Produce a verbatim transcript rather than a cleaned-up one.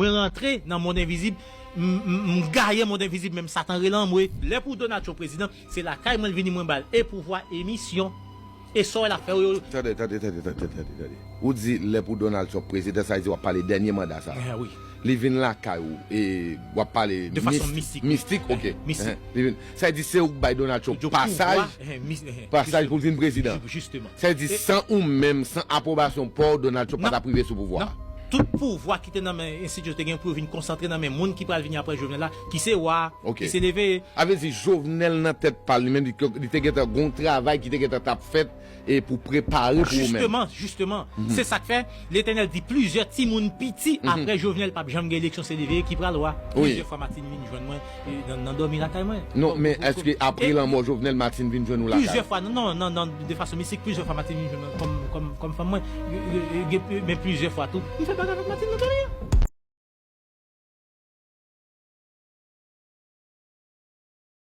Mwen rantre nan mond envizib, m, m, m gaye mond envizib, menm Satan rele anmwe. Lè pou Donald Trump prezidan, se lakay mwen l vini, mwen ba l e pouvwa e misyon. E sa w wè l ap fè yo. Tande, tande, tande, tande, tande, tande. Ou di lè pou Donald Trump prezidan, sa vle di w ap pale dènye manda sa. Ah, wi. Li vin lakay ou, e w ap pale de fason mistik. Mistik, ok. Mistik. Li vin, sa vle di se ou k bay Donald Trump pasaj, pasaj pou l vin prezidan. Jisteman. Sa vle di san ou menm, san apwobasyon pa w, Donald Trump pa t ap rive sou pouvwa a. Tout pouvwa ki te nan men enstitiyasyon te gen pou yo vin konsantre nan men moun ki pral vini apre Jovenel la, ki se wa, ki se leve. A vle di Jovenel nan tèt pa l, li menm li, li te gentan gon travay ki te gentan t ap fèt e pou prepare pou ou menm. Jisteman, jisteman. Se sa k fè Letènèl di plizyè timoun piti apre Jovenel p ap janm gen eleksyon, se leve ki pral wa. Plizyè fwa Martine vin jwenn mwen, e, nan, nan dòmi lakay mwen. Non, men èske apre lanmò Jovenel, Martine vin jwenn ou lakay? Plizyè fwa, non, non, non, non, de fason mistik, plizyè fwa Martine vin jwenn mwen kòm, kòm, kòm fanm mwen. E, e, e, e, men plizyè fwa tou. M fè bagay avèk Martine nan dòmi an.